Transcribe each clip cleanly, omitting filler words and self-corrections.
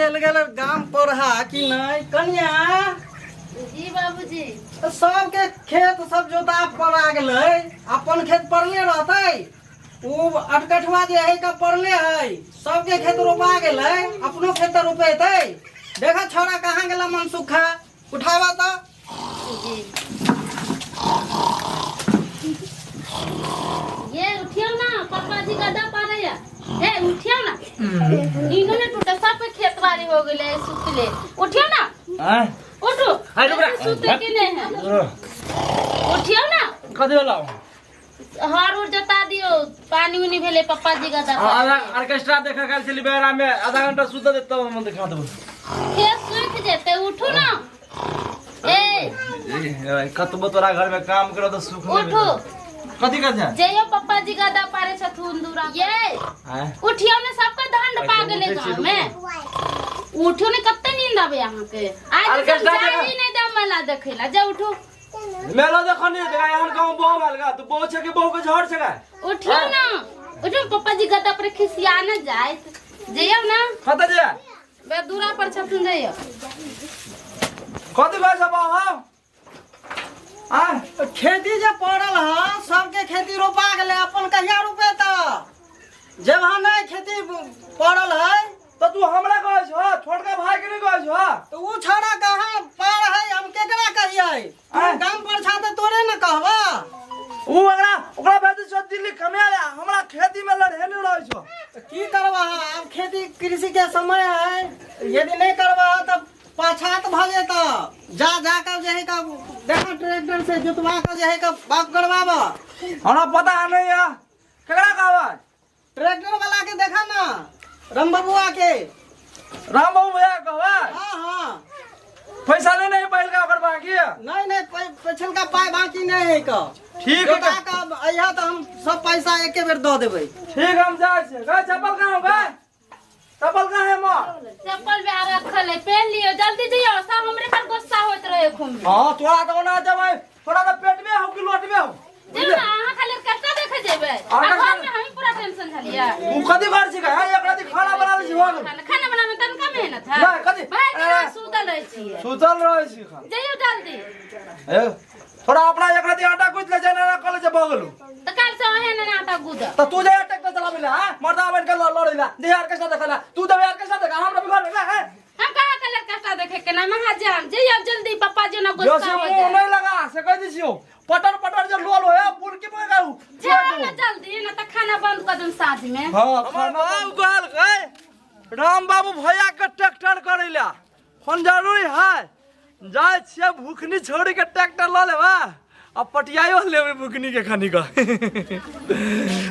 चलि गेल गाम पर हा कि नहि कनिया? जी बाबूजी। तऽ सबके खेत सब जोता पर आ गेलै, अपन खेत पड़ले रहतै? ओ अटकठवा जे है का पड़ले है, सबके खेत रोपा गेलै, अपनो खेत तऽ रोपेतै। देखा छौड़ा कहाँ गेला मनसुखा, उठावा तऽ। जी ये उठियो ना, पापा जी गद्दा पारैया। ए उठियो ना, नींदो ने टूटे, सब पे खेत बाड़ी हो गेले सुतले। उठियो ना। आँय? उठो। आइ रुक रे। सुते के नहीं है, उठियो ना। कथी भेलौ? हर उर जोता दियो, पानी उनी भेले, पप्पा जी गद्दा आधा पारैया। ऑर्केस्ट्रा देखा गेल छली बेरा में, आधा घंटा सुत दे तब हम देखा देबो। खेत सूख जेते, उठू ना ए। ए, कतबो तोरा घर में काम करो तो सुख नहीं उठू। मिलत। कथी कर जा? जइयो, पप्पा जी गद्दा पारे छथुन दूरा ये। आँय? उठियो ने, सबके धान रोपा गेले उठै छी, गाँव में। उठियो ने, कते नींद आवे अहाँ के आज? ऑर्केस्ट्रा हम देखा। जाई नहीं दम मेला देखे ला, जा उठू। मेला देखो नहीं देखा, एहन गाँव बहु भेल गा, तू बहु छै कि बहु के झड़ छै गा? उठियो ना, उठियो, पप्पा जी गद्दा पर खिसिया न जाए, जइयो ना। कतऽ जे? बे दूरा पर छथुन, जइयो। कथी कहै छै बहु हौ? आँय? खेती जे पड़ल है, सबके खेती रोपा गेलै, अपन कहिया रोपेतै? जब हम नहीं खेती पड़ल है। तऽ तू हमरा कहै छह, छोटका भाई के नहीं कहै छह? तो उ छौड़ा कहाँ पार है, हम केकरा कहियै? तू आँय? गाम पर छा तऽ तोरे ने कहबा। उ ओकरा ओकरा भेजै छौ दिल्ली कमाए ला, हमरा खेती में लड़े नहीं रहै छौ। तऽ की करबा, आब खेती कृषि के समय है, यदि नहीं करबा तऽ पछात भऽ जेतऽ। जा जा कर जे है का देखा, ट्रैक्टर से जोतवा कर जे है का बाग करवाबा। हमरा पता नहीं है केकरा कहबै। ट्रैक्टर वाला के देखा ना, राम बबुआ के। राम बाबू भैया के कहबै? हाँ हाँ। पैसा नहीं नहीं पहिल का ओकर बाकी है? नहीं नहीं, पिछलका पाई बाकी नहीं है का। ठीक है। जोता का अइहा तऽ हम सब पैसा एके बेर दऽ देबै। ठीक, हम जाइ छियै। गए, चप्पल कहाँ हो गए? चप्पल कहाँ है माँ? चप्पल भी रखल है, पहन लियो, जल्दी जइयो। सब हमरे पर गुस्सा होइत रहे खूब। हाँ, तोरा तऽ ओना जेबै, तोरा तऽ पेट में हो कि लोट में हो? जइयो ना, अहाँ खाली ऑर्केस्ट्रा देखे जेबै आ ऑर्केस्ट्रा- घर में हम पूरा टेंशन झलिया। उ कथी कर छी है? एक राति खाना बना लै छी, हो गेल। खाना खाना बनावे तनका मेहनत है? नहीं, कथी? भाई ए। दिन सुतल रहै छियै। सुतल रहै छी खान। जइयो जल्दी। ए, थोड़ा अपना एक राति आटा कुछ ले जाए ना, कॉलेज भऽ गेलौ। तऽ काल से ओहे ने आटा गुद। तऽ तू जे ट्रैक्टर चलाबै ला, हाँ? मर्दा बन के लड़ै ला दे, ऑर्केस्ट्रा देखै ला तू देबे, ऑर्केस्ट्रा देखा हमरा भी घर में है। हम कहाँ कल ऑर्केस्ट्रा देखे के ना महा जाम, जइयो जल्दी, पप्पा जी ना जो गुस्सा से हो मुंह जाए। नहीं लगा से कह दै छियौ, पटर पटर जे लोल होय बुलकी पकड़ गाऊ। जाओ ना जल्दी, ना तऽ खाना बंद कर देम साँझ में। हां, खाना बाबू कहल गए राम बाबू भैया के ट्रैक्टर करै ला फोन जरूरी है, जाइ छियै भूखनी छोड़ी के ट्रैक्टर लऽ लेबा आ पटियाइयो लेबै भूखनी के खनी के।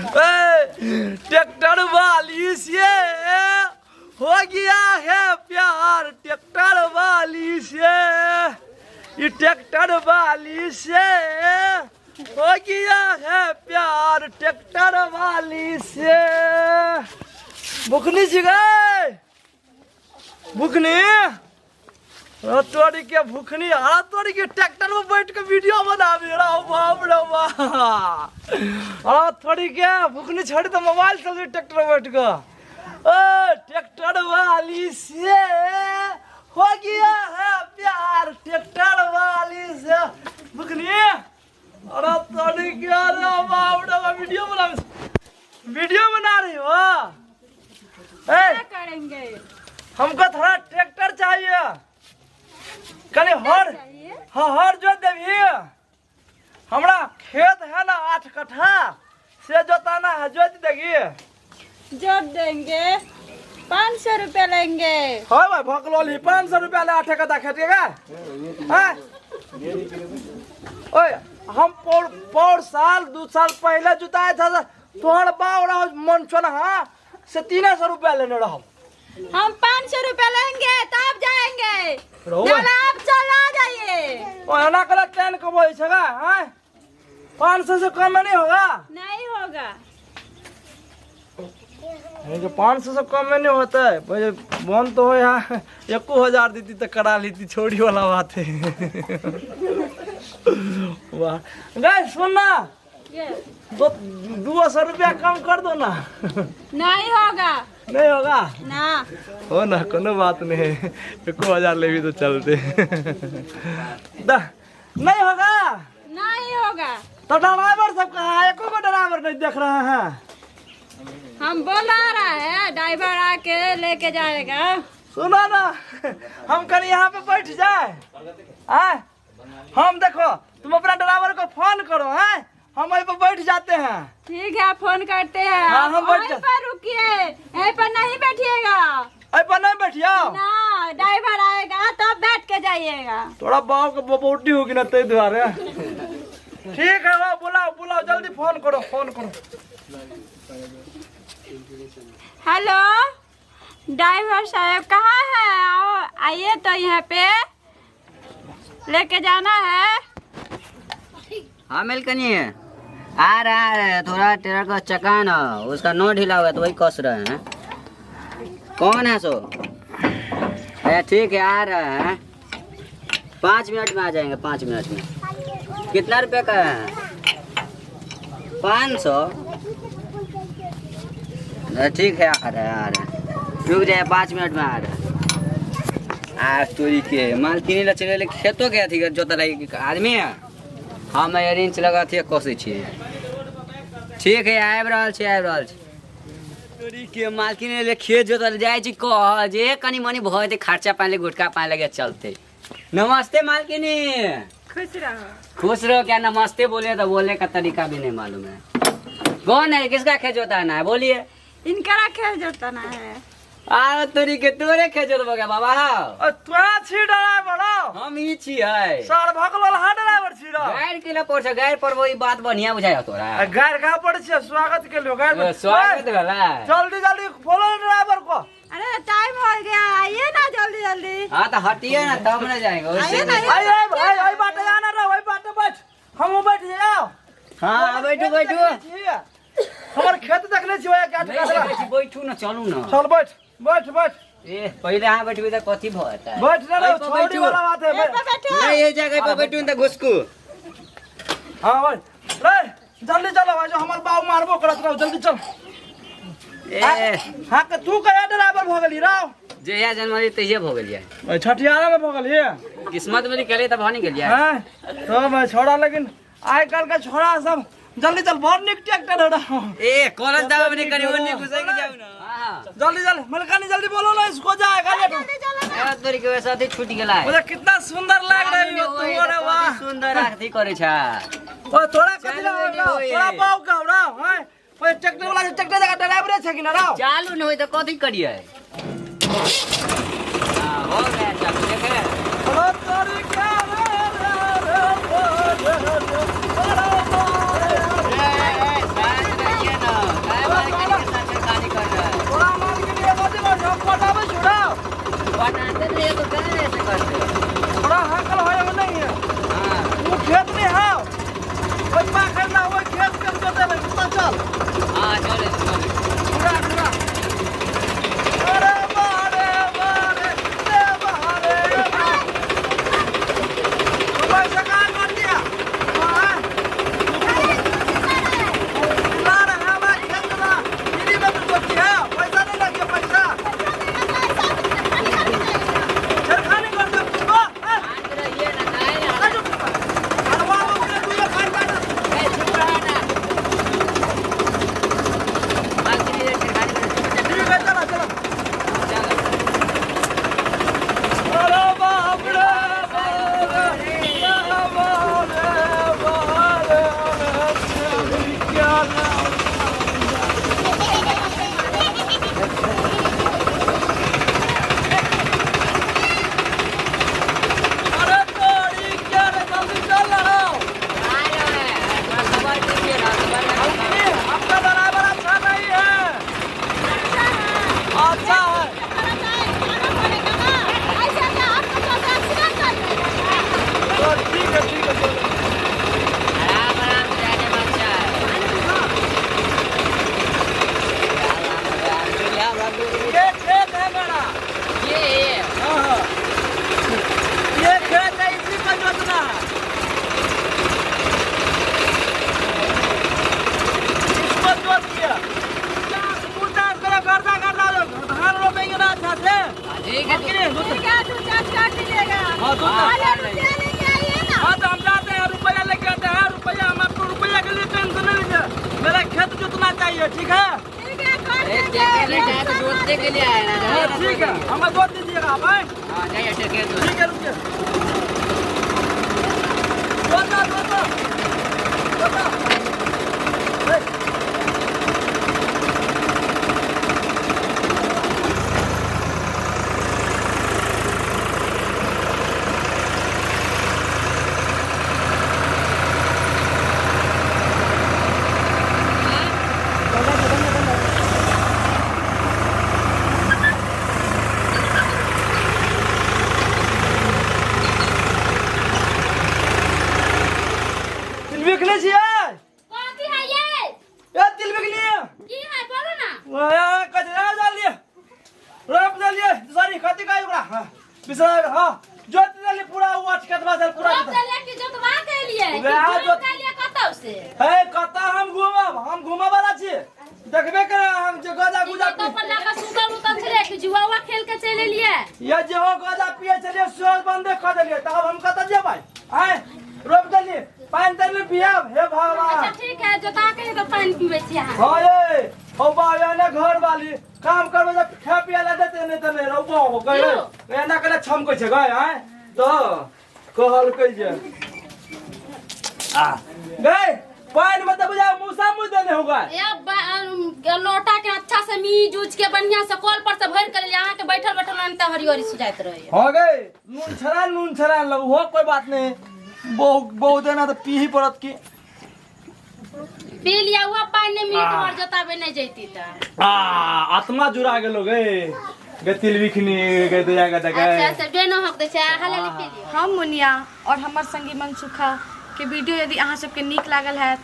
ए ट्रैक्टर वाली से हो गया है प्यार, ट्रैक्टर वाली से, ई ट्रैक्टर वाली से हो गया है प्यार, ट्रैक्टर वाली से। भूखनी छी गए भूखनी, तोरी के भूखनी, आ तोरी के ट्रैक्टर में बैठ के वीडियो बनाबी रे, बाप रे बाप। आ तोरी के भूखनी छोड़ी तो मोबाइल चलबी ट्रैक्टर में बैठ के। ओ ट्रैक्टर वाली से हो गया है प्यार, ट्रैक्टर वाली से। भूखनी, अरे तोरी के, अरे बाप रे बाप, वीडियो बना, वीडियो बना रही हो? ए क्या करेंगे? हमको थोड़ा ट्रैक्टर चाहिए, कनी हर चाहिए? हाँ, हर जोत देबही? हमरा खेत है ना 8 कट्ठा, से जोताना है, जोत देगी? जोत देंगे, 500 रुपया लेंगे। हाँ भाई, भकलोल ही 500 रुपया ले 8 कट्ठा खेत के गा? हाँ? ओए, हम पौर पौर साल 2 साल पहले जुताए था, तोहर बाप रहो मन छो ना, हाँ से 300 रुपया लेने रहो। हम 500 रुपया लेंगे तब जाएंगे। रहो। चलो आप चला जाइए। ओ एना कला ट्रेन कब होई छगा? हाँ, 500 से कम में नहीं होगा। नहीं होगा। ये जो 500 से कम में नहीं होता है भाई, मन तो हो यहाँ 1000 देती तो करा लेती, छोड़ी वाला बात है। वाह गए, सुन ना। ये। 200 रुपया कम कर दो ना। नहीं होगा। नहीं होगा ना। हो ना, कोनो बात नहीं है, एको हजार लेबी तो चलते। दा नहीं होगा? नहीं होगा। तो ड्राइवर सब कहाँ है? एको को ड्राइवर नहीं देख रहे हैं। हम बोला रहा है, ड्राइवर आके लेके जाएगा। सुनो ना, हम कहीं यहाँ पे बैठ जाए। आए हम देखो, तुम अपना ड्राइवर को फोन करो, हैं हम वहीं पर बैठ जाते हैं। ठीक है, फोन करते हैं। हाँ, हम बैठ वहीं जा- पर रुकिए, यहीं पर नहीं बैठिएगा। अरे पर नहीं बैठियो ना, ड्राइवर आएगा तब बैठ के जाइएगा। थोड़ा बाव के बबोटी होगी ना तय द्वारे। ठीक है, वो बुलाओ बुलाओ जल्दी, फोन करो फोन करो। हेलो ड्राइवर साहब, कहाँ है? आओ, आइए तो यहाँ पे लेके जाना है। हाँ मिलकनी है, आ रहा है। थोड़ा ट्रैक्टर का चक्का ना उसका नो ढीला हुआ है तो वही कस रहे हैं। कौन है सो? अरे ठीक है, आ रहा है, 5 मिनट में आ जाएंगे, 5 मिनट में। कितना रुपये का है? 500। अरे ठीक है, आ रहा है, आ रहा है, रुक जाए, 5 मिनट में आ रहा है। आ तोरी के माल किने ला चले खेतो के अथी जोता लगी आदमी है। हम रिंच लगा थी कसै छियै। ठीक है, आबि रहल छी, आबि रहल छी। तोरी के माल किने ले खेत जोतल जाइ छी, कह जे कनि मनि भऽ जेतै खर्चा पानि ले, गुटखा पानि लगे चलते। नमस्ते मालकिनी। खुश रहो। खुश रहो। क्या नमस्ते बोले तो बोलने का तरीका भी नहीं मालूम है। कौन है, किसका खेत जोताना है बोलिए? इनका खेत जोताना है। आ तोरी के तोरे खेत जोतबो के बाबा? अ तोरा छी ड्राइवर? हम ही छियै। सर भगल हा ड्राइवर छी रो। गारि के ला पड़ छै, गारि पड़बो ई बात बढ़िया बुझाय तोरा। गारि कहाँ पड़ै छै? स्वागत के लियो गारि। स्वागत भेला। जल्दी जल्दी बोलो ड्राइवर को। अरे टाइम हो गया, आइए ना जल्दी जल्दी। हाँ तो हटिए ना तब ना जाएंगे। आइए ना। आई आई आई बाटे आना रो, वही बाटे बैठ, हम बैठ जाओ। हाँ बैठू बैठू। हमर खेत देखले छी ओया गाछ गाछ। बैठू ना, चलू ना। चल बैठ बैठ बैठ। ए पहिले अहाँ बैठबे त कथी भ जेतै? बैठ ना रे, छोड़ी वाला बात है। नहीं ये जगह पर बैठू त घुसकू। हां बैठ रे, जल्दी चलो भाई, जो हमर बाऊ मारबो करत रहो, जल्दी चल। ए हां के तू कहिया ड्राइवर भ गेली रौ? जहिया जन्मली तहिया भ गेलियै। छठियारा में भ गेलियै। किस्मत में निकले त भ नहीं गेलियै। हां तो मैं छोड़ा, लेकिन आइ काल के छोड़ा सब। जल्दी चल, बहुत निक ट्रैक्टर है। ए कॉलेज दाबे नहीं करी ओनी घुसै के जाऊ ना। जल्दी चल मलकानी, जल्दी बोलो ना, इसको जाएगा लेट। ए तोरी के वैसा अथी छूट गेला। मुझे कितना सुंदर लग रहा है तुम्हारा, वाह सुंदर अथी करे छा। ओ थोड़ा कथि लगा, थोड़ा बाऊ का रौ। हां ओए ट्रैक्टर वाला ट्रैक्टर जगह ड्राइवर छै कि ना रौ? चालू न होय त कथी करियै? हां हो गया चालू, देखे। ओ तोरी के रे रे रे रे। बनाते नहीं है तो क्या ऐसे करते? थोड़ा हाकल है वो नहीं है। हाँ वो खेत में है, ओए पाखर ना वो खेत के जोते में कुत्ता चल। हाँ चले चले। पूरा पूरा। अरे बारे बारे रे बारे। के लिए आए ना। हाँ ठीक है, हमें जोत दीजिएगा आप आए। हाँ जाइए खेत जोत। ठीक है रुकिए। जोता जोता जोता। तिल बिकने छियै? कथी है ये? ए तिल बिकनी। की है बोलू ना। ओए कचरा डालिए, रोप डालिए, सॉरी कथी कहै ओकरा, हाँ बिसरा, हाँ जोत डालिए पूरा, वो खेतवा से पूरा रोप देलियै कि जोतवा के एलियै? कि वएह घूम जोत- के एलियै कतौ से? हे कतऽ हम घूमब, हम घूमऽ वाला छी, देखबे करे हम जे गजा गुजा कतौ पर लगा सुतल उतल छलै कि जुआ उआ खेल के चलि एलियै? ये जे हो गजा पिए छलियै सेहो बंदे कऽ देलियै, तब हम कतऽ जेबै? आँय रोप देलियै, पानि तानि पियब, हे भगवान। अच्छा ठीक है, जोता के तो पानि पीबै छी अहाँ। हाँ ये हो बाबा एने घर वाली काम करबै तऽ खाय पिए ला देते नहि तऽ नहि रौ बाबा गए एना केना छमकै छै गए। आँय तऽ कहलकै जे आ गए पानि में तऽ बुझा मूसा मुँह देने हो गए। या लोटा के अच्छा से मीज उज के बढ़िया से कल पर से भर के ले, अहाँ के बैठल बैठल अनता हरियरी सुझाइत रहे। हो गए नून छड़ा, नून छड़ा लग हो कोई बात नहीं, बहुत बहुत है ना तो पी ही पड़त की पी लिया हुआ पानी नहीं मिली तो और जोताबे नहीं जैती त। आ आत्मा जुड़ा गेलो गे गे तिल बिखनी गे दया गे अच्छा गए। अच्छा बेनो हक दे छै हाले पी लियो। हम मुनिया और हमर संगी मनसुखा के वीडियो यदि अहाँ सबके नीक लागल हैत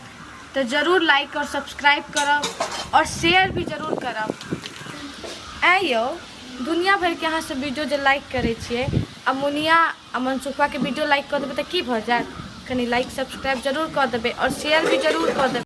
तो जरूर लाइक और सब्सक्राइब करब और शेयर भी जरूर करब। ऐं यौ दुनिया भरिके अहाँ सब वीडियो जे लाइक करै छियै आ मुनिया आ मनसुखवा के वीडियो लाइक कऽ देबै तऽ की भऽ जायत? कनि लाइक सब्सक्राइब जरूर कऽ देबै और शेयर भी जरूर कऽ देबै।